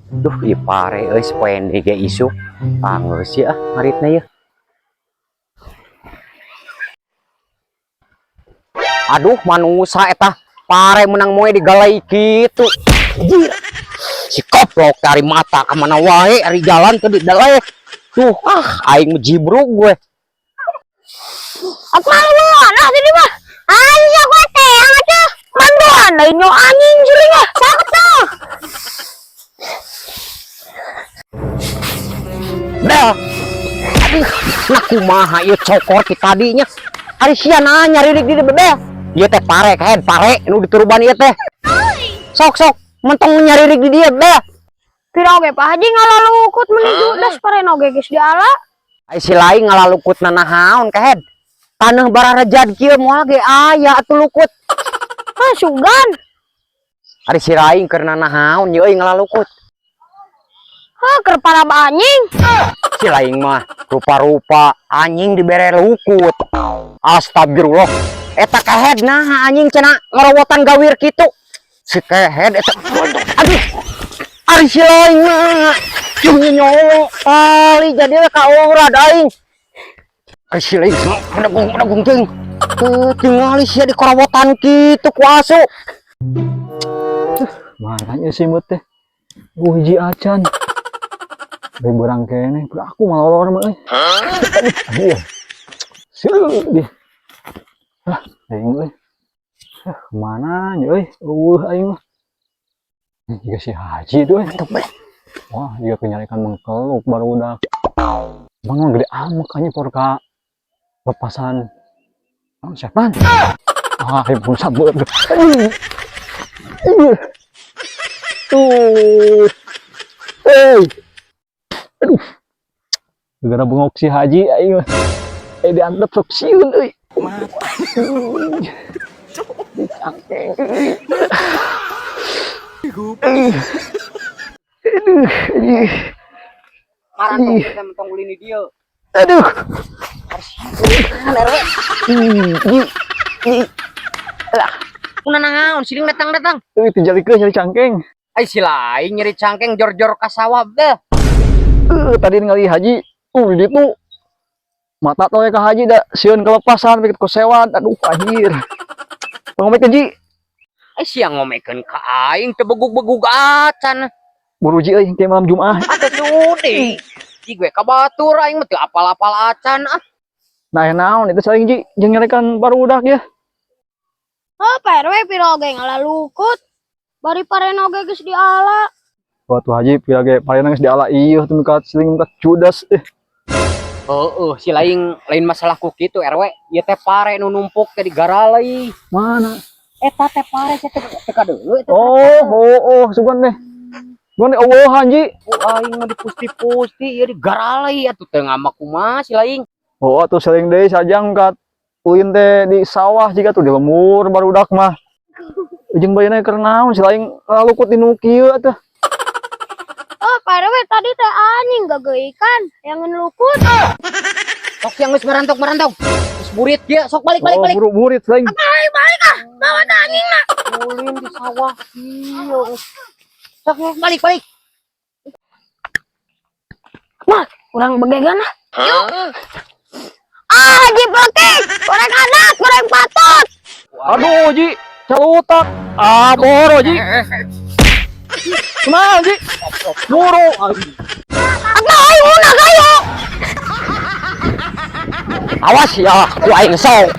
Duh, ieu pare euy, sapoe ge isuk. Pangeus ya ngaritna ya. Aduh, manusa eta pare menang moe digalai kitu. Anjir. Si koplok dari mata ka mana wae ari jalan teu didalai. Tuh, ah aing mah jibrug gue. Aku malu lah sini mah. Anjing aku teh yang ada. Manduan lain nyo anjing sini mah. Sakit tuh. Bel. Aduh, nah kumaha ieu cokor ti tadinya. Ari sia nanya nyaririk di bebel. Ieu teh pare kaen pare nu dituruban ieu teh. Sok sok, mentong nyaririk di dieu bel. Pira oge Pak Haji ngalalukut meuni judas pare oge geus diala. Ai si lain ngalalukutna nahaon kehed. Taneuh bararejad kieu moal ge aya atuh lukut. Hah, sugan. Ari si lain keur nanahaon ieu euy ngalalukut. Hah, keur paraba anjing. Si lain mah rupa-rupa anjing dibere lukut. Astagfirullah. Eta kehed nah anjing cenah ngorowotan gawir kitu. Si kehed eta aduh. Ari si lain mah jeung nyowo kali jadi we ka urad aing. Ari si lain mah menegung-menegung teuing. Teu tingali sia di korowotan kitu ku asu. Marahnya si mut teh. Hiji acan. Bae berang keneh, aku malah mah euy. Aduh, aduh. Sieu di. Ah, aing euy. Ah, kemana nya euy? Eueuh aing mah. Jika si Haji tuh euy. Mantap bae. Wah, jika kenyarikan mengkeluk barudak. Emang mah gede amat kayaknya por ka lepasan. Oh, siapa? Ah, ibu sabut. Aduh. Aduh. Tuh. Hey. Aduh. Gara bengok si Haji aing mah. Eh diantep sok sieun euy. Dicangkeng. Aduh. Aduh. Aduh. Marantong kita mentong ulin di dieu. Aduh. RW. Ih, Lah, kuna naon siling datang-datang. Euy tijalikeun nyari cangkeng. Ai si lain nyeri cangkeng jor-jor ka sawah deh. Tadi ningali Haji, di ditu. Mata toy ka Haji da sieun kelepasan pikir ku sewat. Aduh, anjir. Ngomekeun Ji. Ai sia ngomekeun ka aing teu begug-begug acan. Buru Ji euy engke malam Jumat. Atuh sudi. Ji gue ka batur aing mah teu apal-apal acan ah. Nah, naon itu saling Ji jeung nyarekan barudak ya. Oh, Pak RW pira oge ngalalukut. Bari pare oge geus diala. Waktu Haji pira ge parena geus diala ieu tuh ka siling ka judas eh. Heeh, si lain lain masalah ku kitu RW. Ieu teh pare nu numpuk teh digaralai. Mana? Eta teh pare sia teh teu kadeuleu eta. Oh, oh, oh, sugan deh. Sugan deh, oh, Haji. Ku aing mah dipusti-pusti ieu digaralai atuh teu ngamak kumaha si lain. Oh, atuh seling deui sajang ka ulin teh di sawah jika tuh di lemur barudak mah. Ujung bayana keur naon si lain lalukut di nu kieu atuh. Oh, Pak RW tadi teh anjing gageuikan yang lukut. Sok yang geus merantok-merantok. Geus burit kieu, sok balik balik Oh, balik. buru burit lain. Ayo balik ah, bawa teh anjing na. Ulin di sawah kieu. Sok sok, balik balik. Mah, kurang begegan ah. Yuk. Ah, Haji Plekik, goreng anak, goreng patut. Aduh, Ji, calutak. Ah, boro, Ji. Kumaha, Ji? Buru. Atau ayo una kayo. Awas ya, ku aing sok.